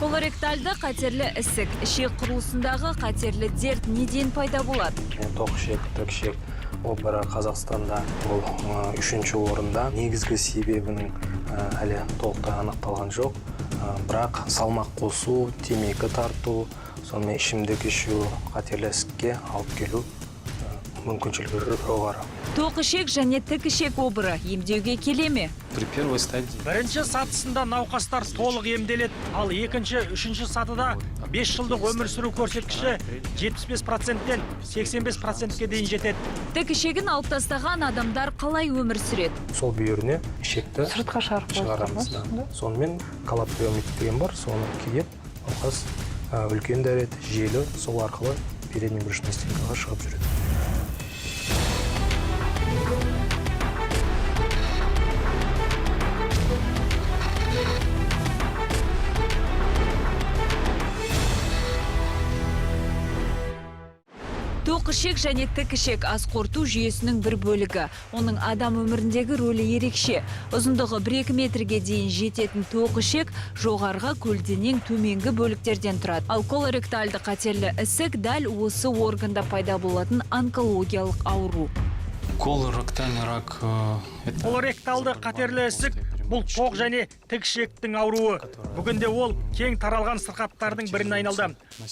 Колоректальды қатерлі ісік, ішек құрылысындағы қатерлі дерт неден пайда болады? Тоқ ішек, тік ішек обыры Қазақстанда ол үшінші орында. Негізгі себебінің әлі толықтай анықталған жоқ. Бірақ салмақ қосу, темекі тарту, сонымен ішімдік ішу қатерлі ісікке алып келу мүмкіншілігі жоғары. Тоқ ішек және тік ішек обыры емдеуге келе ме? При первой стадии Бірінші сатысында науқастар толық емделеді, ал екінші, үшінші сатыда 5 жылдық өмір сүру көрсеткіші 75%-тен 85%-ке дейін жетеді. Тік ішегін алып тастаған адамдар қалай өмір сүреді? Сол бүйіріне ішекті Сыртқа шығарып шығарамыз. қоясыздар ма? Да. Сонымен колоптриомит деген бар, соны киіп, науқас үлкен дәрет, желі сол арқылы передний брюшной стенкаға шығып жүреді. Тоқ ішек және тік ішек ас қорыту жүйесінің бір бөлігі. Оның адам өміріндегі рөлі ерекше. Ұзындығы 1-2 метрге дейін жететін тоқ ішек жоғарғы, көлденең, төменгі бөліктерден тұрады. Ал колоректальды қатерлі ісік дәл осы органда пайда болатын онкологиялық ауру. Колоректальный рак это Колоректалды қатерлі ісік — бұл тоқ және тік ішектің ауруы. Бүгінде ол кең таралған сырқаттардың біріне айналды.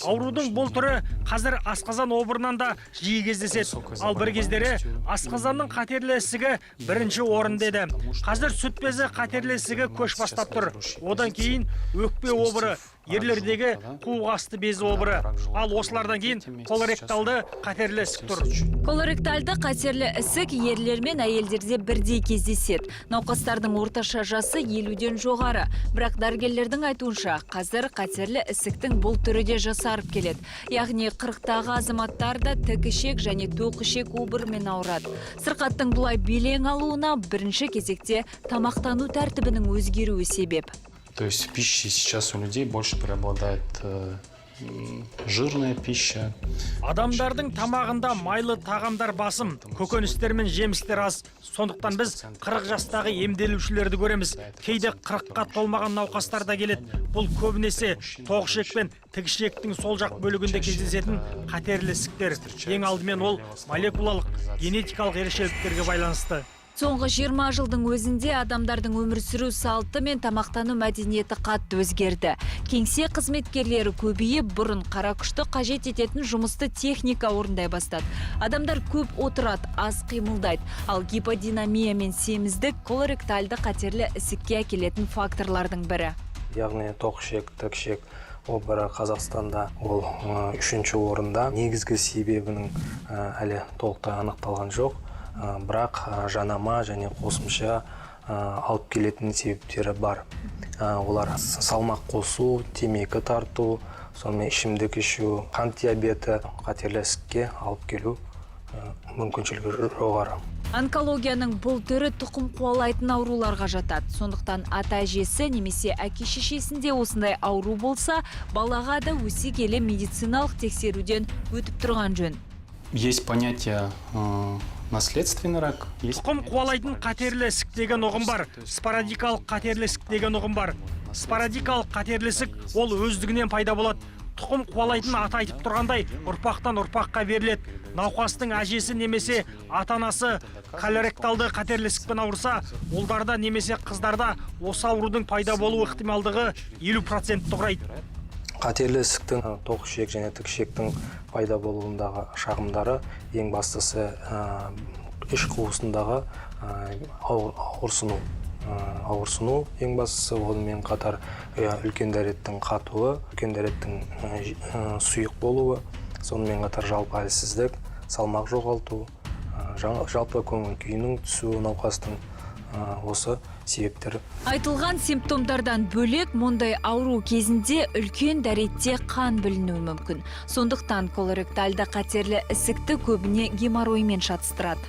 Аурудың бұл түрі қазір асқазан обырынан да жиі кездеседі. Ал бір кездері асқазанның қатерлі ісігі бірінші орында еді. Қазір сүт безі қатерлі ісігі көш бастап тұр. Одан кейін өкпе обыры, ерлердегі қуық асты безі обыры. Ал осылардан кейін колоректалды қатерлі ісік тұр. Колоректальды қатерлі ісік ерлер мен әйелдерде бірдей кездеседі. Науқастардың орташа жасы 50-ден жоғары. Бірақ дәрігерлердің айтуынша, қазір қатерлі ісіктің бұл түрі де жасарып келеді. Яғни 40-тағы азаматтар да тік ішек және тоқ ішек обырымен ауырады. Сырқаттың бұлай белең алуына бірінші кезекте тамақтану тәртібінің өзгеруі себеп. То есть в пище сейчас у людей больше преобладает жирная пища. Адамдардың тамағында майлы тағамдар басым, көкөністер мен жемістер аз. Сондықтан біз 40 жастағы емделушілерді көреміз. Кейде 40-қа толмаған науқастар да келеді. Бұл көбінесе тоқ ішек пен тік ішектің сол жақ бөлігінде кездесетін қатерлі ісіктер. Ең алдымен ол молекулалық, генетикалық ерекшеліктерге байланысты. Соңғы 20 жылдың өзінде адамдардың өмір сүру салты мен тамақтану мәдениеті қатты өзгерді. Кеңсе қызметкерлері көбейіп, бұрын қара күшті қажет ететін жұмысты техника орындай бастады. Адамдар көп отырады, аз қимылдайды. Ал гиподинамия мен семіздік колоректальды қатерлі ісікке әкелетін факторлардың бірі. Яғни тоқ ішек, тік ішек обыры Қазақстанда ол үшінші орында. Негізгі себебінің әлі толықтай анықталған жоқ. Бірақ жанама және қосымша алып келетін себептері бар. Олар салмақ қосу, темекі тарту, сонымен ішімдік ішу, қант диабеті қатерлі ісікке алып келу мүмкіншілігі жоғары. Онкологияның бұл түрі тұқым қуалайтын ауруларға жатады. Сондықтан ата әжесі немесе әке шешесінде осындай ауру болса, балаға да өсе келе медициналық тексеруден өтіп тұрған жөн. Есть понятие наследственный рак. Есть Тұқым қуалайтын қатерлі ісік деген ұғым бар. Спорадикалық қатерлі ісік деген ұғым бар. Спорадикалық қатерлі ісік ол өздігінен пайда болады. Тұқым қуалайтын аты айтып тұрғандай, ұрпақтан ұрпаққа беріледі. Науқастың әжесі немесе ата анасы колоректалды қатерлі ісікпен ауырса, ұлдарда немесе қыздарда осы аурудың пайда болу ықтималдығы 50%-ті құрайды. Қатерлі ісіктің тоқ ішек және тік ішектің пайда болуындағы шағымдары ең бастысы іш қуысындағы ауырсыну. Ауырсыну ең бастысы, онымен қатар үлкен дәреттің қатуы, үлкен дәреттің сұйық болуы, сонымен қатар жалпы әлсіздік, салмақ жоғалту, жалпы көңіл күйінің түсуі науқастың, осы себептер. Айтылған симптомдардан бөлек, мұндай ауру кезінде үлкен дәретте қан білінуі мүмкін. Сондықтан колоректальды қатерлі ісікті көбіне геморроймен шатыстырады.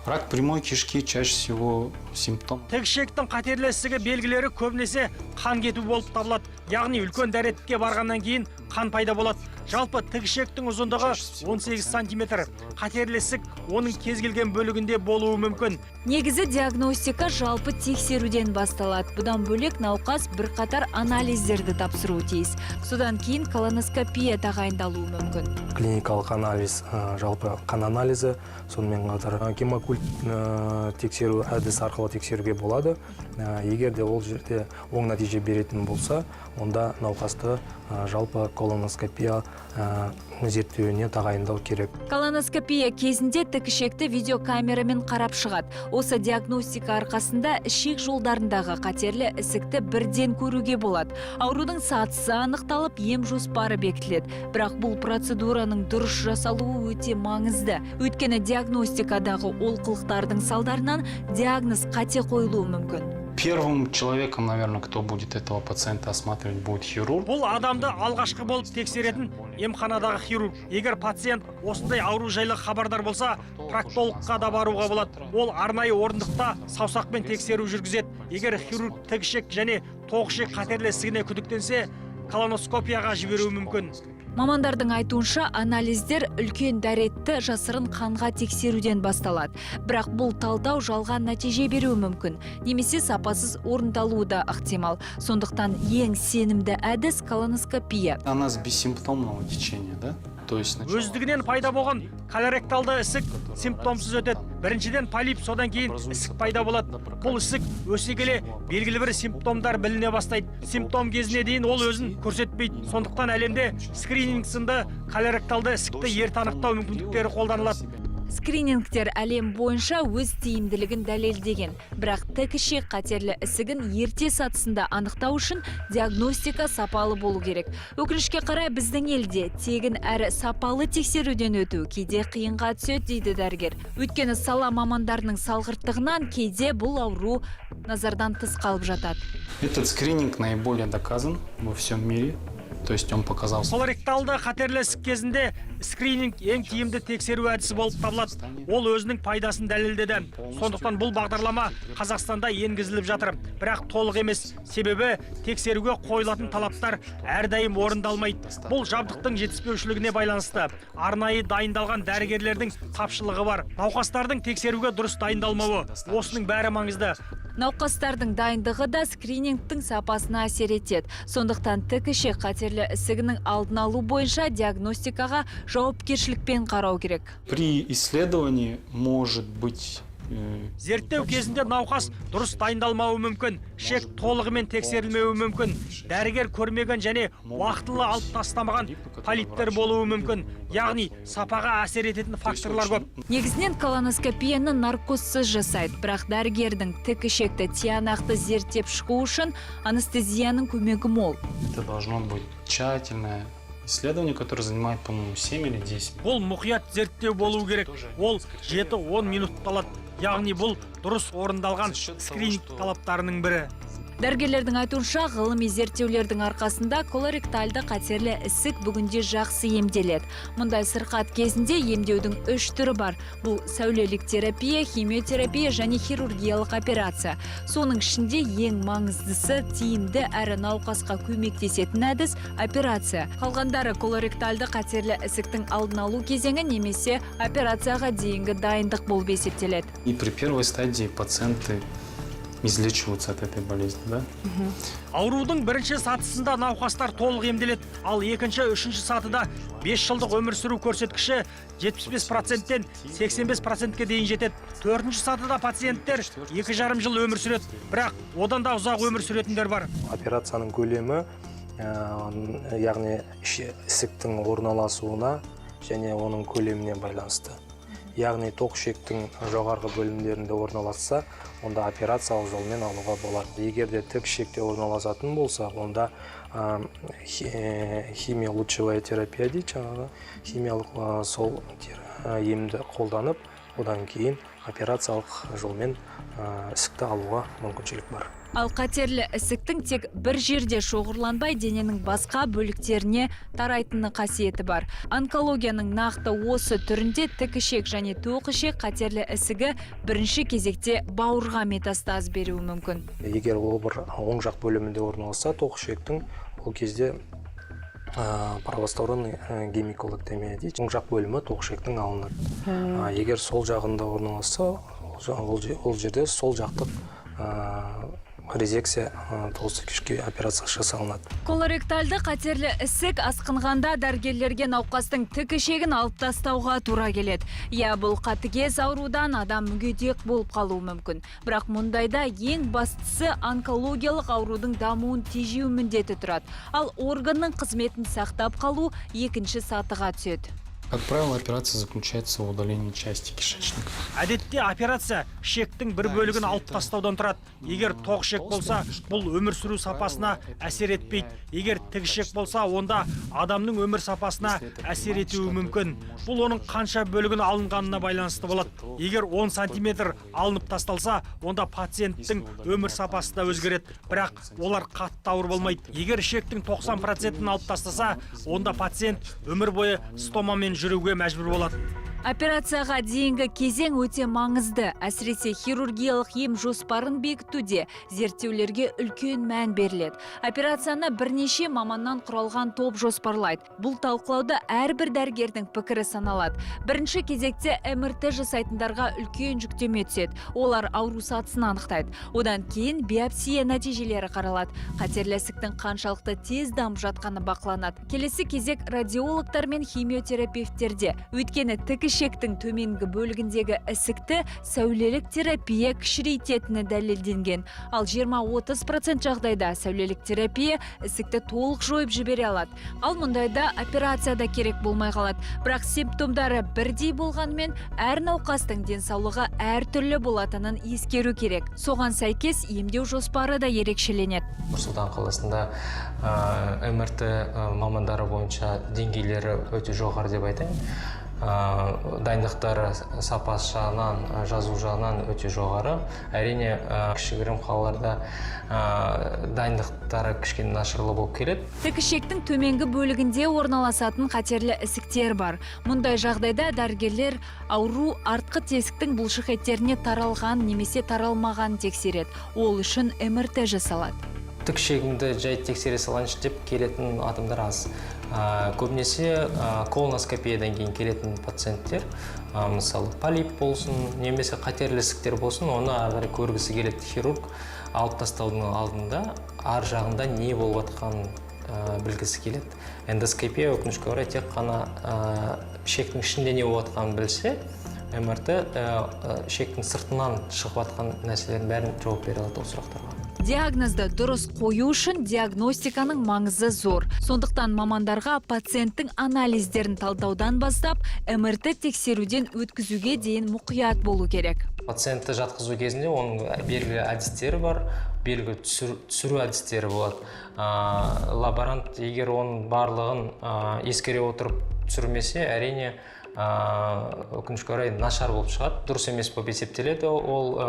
Рак прямой кишки чаще всего симптом. Тік ішектің қатерлі ісігі белгілері көбінесе қан кету болып табылады, яғни үлкен дәретке барғаннан кейін қан пайда болады. Жалпы тік ішектің ұзындығы 18 сантиметр. Қатерлі ісік оның кез келген бөлігінде болуы мүмкін. Негізі диагностика жалпы тексеруден басталады. Бұдан бөлек науқас бірқатар анализдерді тапсыруы тиіс. Содан кейін колоноскопия тағайындалуы мүмкін. Клиникалық анализ, жалпы қан анализі, сонымен қатар гемокульт тексеру әдісі арқылы тексеруге болады. Егер де ол жерде оң нәтиже беретін болса, онда науқасты жалпы колоноскопия зерттеуіне тағайындау керек. Колоноскопия кезінде тік ішекті видеокамерамен қарап шығады. Осы диагностика арқасында ішек жолдарындағы қатерлі ісікті бірден көруге болады. Аурудың сатысы анықталып, ем жоспары бекітіледі. Бірақ бұл процедураның дұрыс жасалуы өте маңызды. Өйткені диагностикадағы олқылықтардың салдарынан диагноз қате қойылуы мүмкін. Первым человеком, наверное, кто будет этого пациента осматривать, будет хирург. Бұл адамды алғашқы болып тексеретін емханадағы хирург. Егер пациент осындай ауру жайлы хабардар болса, проктологқа да баруға болады. Ол арнайы орындықта саусақпен тексеру жүргізеді. Егер хирург тік ішек және тоқ ішек қатерлі ісігіне күдіктенсе, колоноскопияға жіберуі мүмкін. Мамандардың айтуынша, анализдер үлкен дәретті жасырын қанға тексеруден басталады. Бірақ бұл талдау жалған нәтиже беруі мүмкін немесе сапасыз орындалуы да ықтимал. Сондықтан ең сенімді әдіс – колоноскопия. Она с бессимптомного течения, да? То есть сначала- Өздігінен пайда болған колоректалды ісік симптомсыз өтеді. Біріншіден полип, содан кейін ісік пайда болады. Бұл ісік өсе келе белгілі бір симптомдар біліне бастайды. Симптом кезіне дейін ол өзін көрсетпейді. Сондықтан әлемде скрининг сынды колоректалды ісікті ерте анықтау мүмкіндіктері қолданылады. Скринингтер әлем бойынша өз тиімділігін дәлелдеген. Бірақ тік ішек қатерлі ісігін ерте сатысында анықтау үшін диагностика сапалы болу керек. Өкінішке қарай, біздің елде тегін әрі сапалы тексеруден өту кейде қиынға түседі, дейді дәрігер. Өйткені сала мамандарының салғырттығынан кейде бұл ауру назардан тыс қалып жатады. Этот скрининг наиболее доказан во всем мире. То есть он показал Колоректалды қатерлі ісік кезінде скрининг ең тиімді тексеру әдісі болып табылады. Ол өзінің пайдасын дәлелдеді. Сондықтан бұл бағдарлама Қазақстанда енгізіліп жатыр, бірақ толық емес. Себебі тексеруге қойылатын талаптар әрдайым орындалмайды. Бұл жабдықтың жетіспеушілігіне байланысты, арнайы дайындалған дәрігерлердің тапшылығы бар, науқастардың тексеруге дұрыс дайындалмауы. Осының бәрі маңызды. Науқастардың дайындығы да скринингтің сапасына әсер етеді. Сондықтан тік ішек қатерлі ісігінің алдын алу бойынша диагностикаға жауапкершілікпен қарау керек. При исследовании может быть Зерттеу кезінде науқас дұрыс дайындалмауы мүмкін, ішек толығымен тексерілмеуі мүмкін, дәрігер көрмеген және уақытылы алып тастамаған полиптер болуы мүмкін. Яғни сапаға әсер ететін факторлар көп. Негізінен колоноскопияны наркозсыз жасайды, бірақ дәрігердің тік ішекті тиянақты зерттеп шығу үшін анестезияның көмегі мол. Это должно быть тщательное исследование, которое занимает, по-моему, 7 или 10. Бұл мұқият зерттеу болу керек. Ол 7-10 минутты алады. Яғни бұл дұрыс орындалған скрининг талаптарының бірі. Дәрігерлердің айтуынша, ғылыми зерттеулердің арқасында колоректальды қатерлі ісік бүгінде жақсы емделеді. Мұндай сырқат кезінде емдеудің үш түрі бар. Бұл сәулелік терапия, химиотерапия және хирургиялық операция. Соның ішінде ең маңыздысы, тиімді әрі науқасқа көмектесетін әдіс – операция. Қалғандары колоректальды қатерлі ісіктің алдын алу кезеңі немесе операцияға дейінгі дайындық болып есептеледі. И при первой стадии пациенты излечиваются от этой болезни, да? Аурудың бірінші сатысында науқастар толық емделеді, ал екінші, үшінші сатыда 5 жылдық өмір сүру көрсеткіші 75%-тен 85%-ке дейін жетеді. Төртінші сатыда пациенттер 2,5 жыл өмір сүреді, бірақ одан да ұзақ өмір сүретіндер бар. Операцияның көлемі, яғни ісіктің орналасуына және оның көлеміне байланысты. Яғни тоқ ішектің жоғарғы бөлімдерінде орналасса, онда операциялық жолмен алуға болады. Егер де тік ішекте орналасатын болса, онда химиолучевая терапия дейді, жаңағы химиялық сол емді қолданып, одан кейін операциялық жолмен ісікті алуға мүмкіншілік бар. Ал қатерлі ісіктің тек бір жерде шоғырланбай, дененің басқа бөліктеріне тарайтыны қасиеті бар. Онкологияның нақты осы түрінде тік ішек және тоқ ішек қатерлі ісігі бірінші кезекте бауырға метастаз беруі мүмкін. Егер обыр оң жақ бөлімінде орналасса тоқ ішектің, ол кезде правосторонний гемиколэктомия дейді, оң жақ бөлімі тоқ ішектің алынады. Егер сол жағында орналасса, ол жерде сол жақтық резекция толстой кишки операциясы жасалынады. Колоректальды қатерлі ісік асқынғанда дәрігерлерге науқастың тік ішегін алып тастауға тура келеді. Иә, бұл қатыгез аурудан адам мүгедек болып қалуы мүмкін. Бірақ мұндайда ең бастысы онкологиялық аурудың дамуын тежеу міндеті тұрады. Ал органның қызметін сақтап қалу екінші сатыға түседі. Как правило, операция заключается в удалении части кишечника. Әдетте операция ішектің бір бөлігін алып тастаудан тұрады. Егер тоқ ішек болса, бұл өмір сүру сапасына әсер етпейді. Егер тік ішек болса, онда адамның өмір сапасына әсер етуі мүмкін. Бұл оның қанша бөлігін алынғанына байланысты болады. Егер 10 сантиметр алынып тасталса, онда пациенттің өмір сапасы да өзгереді, бірақ олар қатты ауыр болмайды. Егер ішектің 90 процентін алып тастаса, онда пациент өмір бойы стомамен жүруге мәжбүр болады. Операцияға дейінгі кезең өте маңызды. Әсіресе хирургиялық ем жоспарын бекітуде зерттеулерге үлкен мән беріледі. Операцияны бірнеше маманнан құралған топ жоспарлайды. Бұл талқылауда әрбір дәрігердің пікірі саналады. Бірінші кезекте МРТ жасайтындарға үлкен жүктеме түседі. Олар ауру сатысын анықтайды. Одан кейін биопсия нәтижелері қаралады. Қатерлі ісіктің қаншалықты тез дамып жатқаны бақыланады. Келесі кезек радиологтар мен химиотерапевттерде. Өйткені тік ішектің төменгі бөлігіндегі ісікті сәулелік терапия кішірейтетіні дәлелденген. Ал 20-30% жағдайда сәулелік терапия ісікті толық жойып жібере алады. Ал мұндайда операция да керек болмай қалады. Бірақ симптомдары бірдей болғанымен, әр науқастың денсаулығы әртүрлі болатынын ескеру керек. Соған сәйкес емдеу жоспары да ерекшеленеді. Нұр Сұлтан қаласында МРТ мамандары бойынша деңгейлері өте жоғары деп айтайын. Дайындықтары сапасы жағынан, жазу жағынан өте жоғары. Әрине, кішігірім қалаларда дайындықтары кішкене нашарлау болып келеді. Тік ішектің төменгі бөлігінде орналасатын қатерлі ісіктер бар. Мұндай жағдайда дәрігерлер ауру артқы тесіктің бұлшық еттеріне таралған немесе таралмағанын тексереді. Ол үшін МРТ жасалады. Тік ішегімді жай тексере салайыншы деп келетін адамдар аз. Көбінесе колоноскопиядан кейін келетін пациенттер, мысалы, полип болсын немесе қатерлі ісіктер болсын, оны ары қарай көргісі келеді. Хирург алып тастаудың алдында ар жағында не болып жатқанын білгісі келеді. Эндоскопия, өкінішке орай, тек қана ішектің ішінде не болып жатқанын білсе, МРТ ішектің сыртынан шығып жатқан нәрселердің бәрін жауап бере алады ол сұрақтарға. Диагнозды дұрыс қою үшін диагностиканың маңызы зор. Сондықтан мамандарға пациенттің анализдерін талдаудан бастап, МРТ тексеруден өткізуге дейін мұқият болу керек. Пациентті жатқызу кезінде оның белгілі әдістері бар, белгілі түсіру әдістері болады. Лаборант егер оның барлығын ескере отырып түсірмесе, әрине, өкінішке орай, нашар болып шығады, дұрыс емес болып есептеледі ол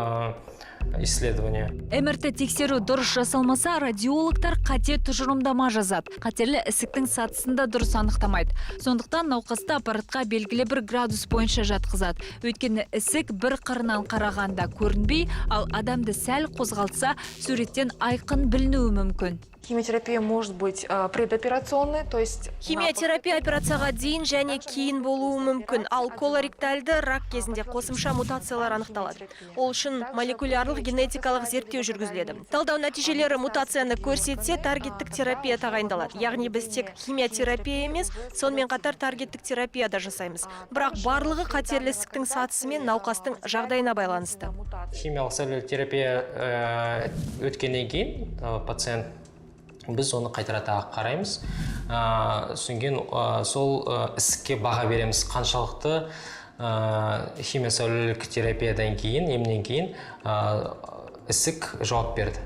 исследование. МРТ тексеру дұрыс жасалмаса, радиологтар қате тұжырымдама жазады. Қатерлі ісіктің сатысын да дұрыс анықтамайды. Сондықтан науқасты аппаратқа белгілі бір градус бойынша жатқызады. Өйткені ісік бір қырынан қарағанда көрінбей, ал адамды сәл қозғалтса, суреттен айқын білінуі мүмкін. Химиотерапия может быть предоперационной, то есть Химиотерапия операцияға дейін және кейін болуы мүмкін. Ал колоректальды рак кезінде қосымша мутациялар анықталады. Ол үшін молекулярлық генетикалық зерттеу жүргізіледі. Талдау нәтижелері мутацияны көрсетсе, таргеттік терапия тағайындалады. Яғни біз тек химиотерапия емес, сонымен қатар таргеттік терапия да жасаймыз. Бірақ барлығы қатерлі ісіктің сатысы мен науқастың жағдайына байланысты. Химиялық сәулелі терапия өткеннен кейін пациент, біз оны қайтара тағы қараймыз. Содан кейін сол ісікке баға береміз, қаншалықты химия сәулелік терапиядан кейін, емнен кейін ісік жауап берді.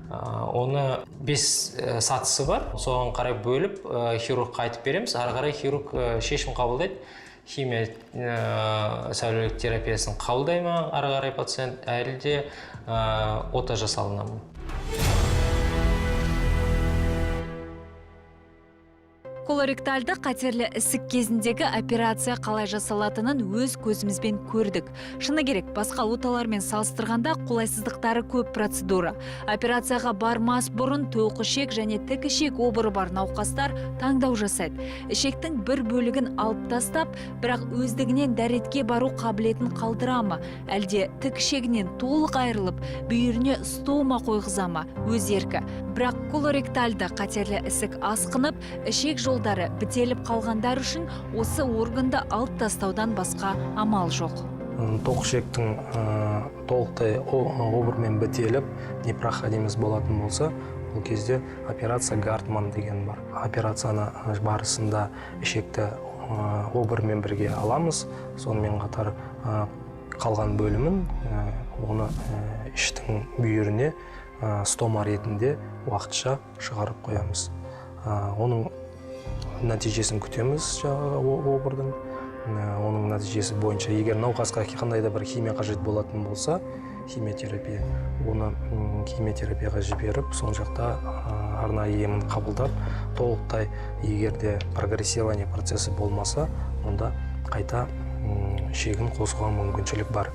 Оны 5 сатысы бар, соған қарай бөліп, хирургқа айтып береміз. Ары қарай хирург шешім қабылдайды: химия сәулелік терапиясын қабылдай ма ары қарай пациент, әлде ота жасалына ма. Колоректальды қатерлі ісік кезіндегі операция қалай жасалатынын өз көзімізбен көрдік. Шыны керек, басқа оталармен салыстырғанда қолайсыздықтары көп процедура. Операцияға бармас бұрын тоқ ішек және тік ішек обыры бар науқастар таңдау жасайды. Ішектің бір бөлігін алып тастап, бірақ өздігінен дәретке бару қабілетін қалдыра ма, әлде тік ішегінен толық айырылып, бүйіріне стома қойғыза ма, өз еркі. Бірақ колоректальды қатерлі ісік асқынып, ішек жолдары бітеліп қалғандар үшін осы органды алып тастаудан басқа амал жоқ. Тоқ ішектің толықтай обырмен бітеліп, непроходимость болатын болса, ол кезде операция Гартман деген бар. Операцияны барысында ішекті обырмен бірге аламыз, сонымен қатар қалған бөлімін оны іштің бүйіріне стома ретінде уақытша шығарып қоямыз. Оның нәтижесін күтеміз, жаңағы обырдың. Оның нәтижесі бойынша, егер науқасқа қандай да бір химия қажет болатын болса, химиотерапия, оны химиотерапияға жіберіп, сол жақта арнайы емін қабылдап, толықтай егер де прогрессирование процесі болмаса, онда қайта ішегін қосуға мүмкіншілік бар.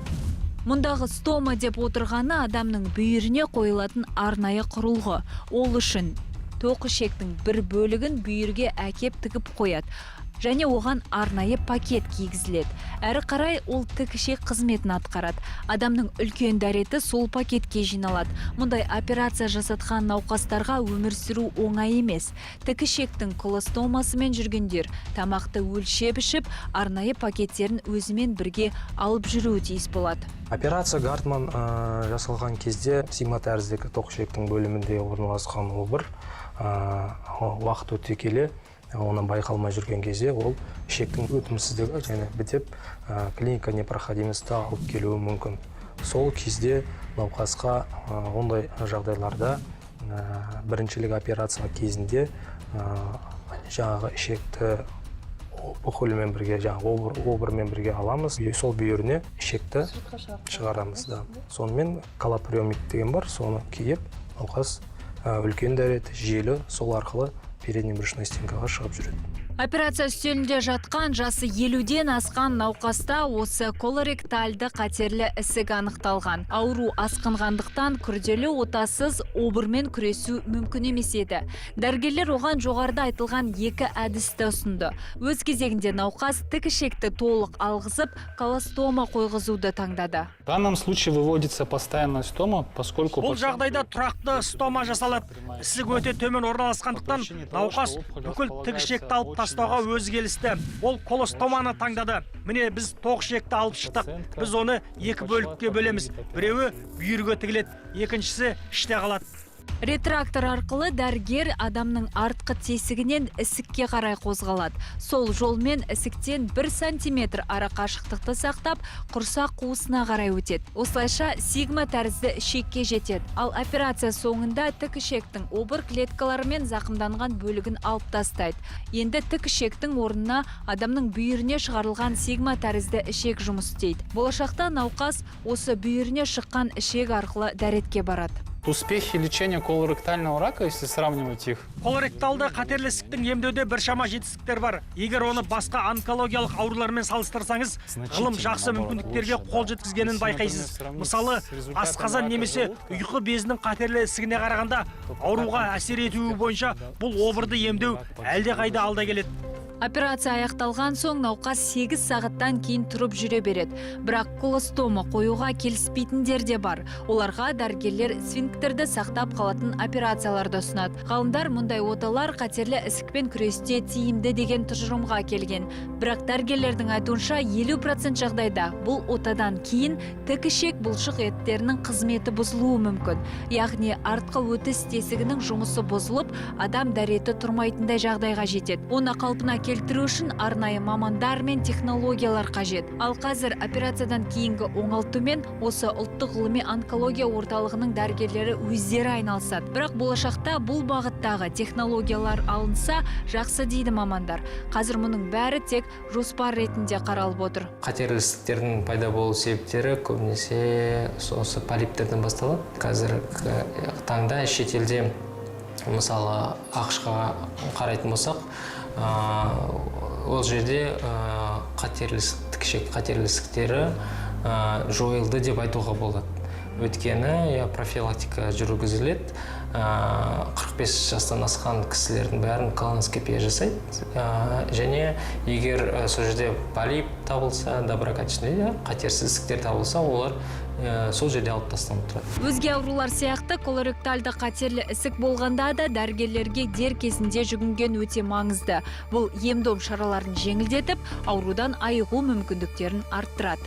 Мұндағы стома деп отырғаны адамның бүйіріне қойылатын арнайы құрылғы. Ол үшін тоқ ішектің бір бөлігін бүйірге әкеп тігіп қояды және оған арнайы пакет кигізіледі. Әрі қарай ол тік ішек қызметін атқарады. Адамның үлкен дәреті сол пакетке жиналады. Мұндай операция жасатқан науқастарға өмір сүру оңай емес. Тік ішектің колостомасымен жүргендер тамақты өлшеп ішіп, арнайы пакеттерін өзімен бірге алып жүруі тиіс болады. Операция Гартман жасалған кезде сигма тәріздегі тоқ ішектің бөлімінде орналасқан обыр уақыт өте келе оны байқалмай жүрген кезде ол ішектің өтімсіздігі және бітеп, клиника непроходимостьті алып келуі мүмкін. Сол кезде науқасқа ондай жағдайларда біріншілік операция кезінде жаңағы ішекті опухольмен бірге, жаңағы обырмен бірге аламыз, сол бүйіріне ішекті шығарамыз да. Сонымен колоприемник деген бар, соны киіп науқас үлкен дәрет желі сол арқылы передний брюшной стенкаға шығып жүреді. Операция үстелінде жатқан жасы 50-ден асқан науқаста осы колоректальды қатерлі ісік анықталған. Ауру асқынғандықтан күрделі отасыз обырмен күресу мүмкін емес еді. Дәрігерлер оған жоғарыда айтылған екі әдісті ұсынды. Өз кезегінде науқас тік ішекті толық алғызып, колостома қойғызуды таңдады. В данном случае выводится постоянная стома, поскольку Бұл жағдайда тұрақты стома жасалады. Ісік өте төмен орналасқандықтан науқас бүкіл тік ішекті алып тастауға өзі келісті. Ол колостоманы таңдады. Міне, біз тоқ ішекті алып шықтық. Біз оны екі бөлікке бөлеміз. Біреуі бүйірге тігіледі, екіншісі іште қалады. Ретрактор арқылы дәрігер адамның артқы тесігінен ісікке қарай қозғалады. Сол жолмен ісіктен 1 сантиметр ара қашықтықты сақтап, құрсақ қуысына қарай өтеді. Осылайша сигма тәрізді ішекке жетеді. Ал операция соңында тік ішектің обыр клеткаларымен зақымданған бөлігін алып тастайды. Енді тік ішектің орнына адамның бүйіріне шығарылған сигма тәрізді ішек жұмыс істейді. Болашақта науқас осы бүйіріне шыққан ішек арқылы дәретке барады. Успехи лечения колоректального рака, если сравнивать их, Колоректалды қатерлі ісіктің емдеуде біршама жетістіктер бар. Егер оны басқа онкологиялық аурулармен салыстырсаңыз, ғылым жақсы мүмкіндіктерге қол жеткізгенін байқайсыз. Мысалы, асқазан немесе ұйқы безінің қатерлі ісігіне қарағанда ауруға әсер етуі бойынша бұл обырды емдеу әлдеқайда алда келеді. Операция аяқталған соң науқас 8 сағаттан кейін тұрып жүре береді. Бірақ колостома қоюға келіспейтіндер де бар. Оларға дәрігерлер сфинктерді сақтап қалатын операцияларды ұсынады. Ғалымдар мұндай оталар қатерлі ісікпен күресте тиімді деген тұжырымға келген. Бірақ дәрігерлердің айтуынша, 50% жағдайда бұл отадан кейін тік ішек бұлшық еттерінің қызметі бұзылуы мүмкін. Яғни артқы өтіс тесігінің жұмысы бұзылып, адам дәреті тұрмайтындай жағдайға жетеді. Оны қалпына келтіру үшін арнайы мамандар мен технологиялар қажет. Ал қазір операциядан кейінгі оңалтумен осы Ұлттық ғылыми онкология орталығының дәрігерлері өздері айналысады. Бірақ болашақта бұл бағыттағы технологиялар алынса, жақсы дейді мамандар. Қазір мұның бәрі тек жоспар ретінде қаралып отыр. Қатерлі ісіктердің пайда болу себептері көбінесе осы полиптерден басталады. Қазіргі таңда шетелде, мысалы, АҚШ-қа қарайтын болсақ, ол жерде қатерлі ісік, тікішек қатерлі ісіктері жойылды деп айтуға болады. Өйткені, иә, профилактика жүргізіледі. 45 жастан асқан кісілердің бәрін колоноскопия жасайды. Және егер сол жерде полип табылса, доброкачественный, иә, қатерсіз ісіктер табылса, олар сол жерде алып тасталынып тұрады. Өзге аурулар сияқты колоректальды қатерлі ісік болғанда да дәрігерлерге дер кезінде жүгінген өте маңызды. Бұл ем дом шараларын жеңілдетіп, аурудан айығу мүмкіндіктерін арттырады.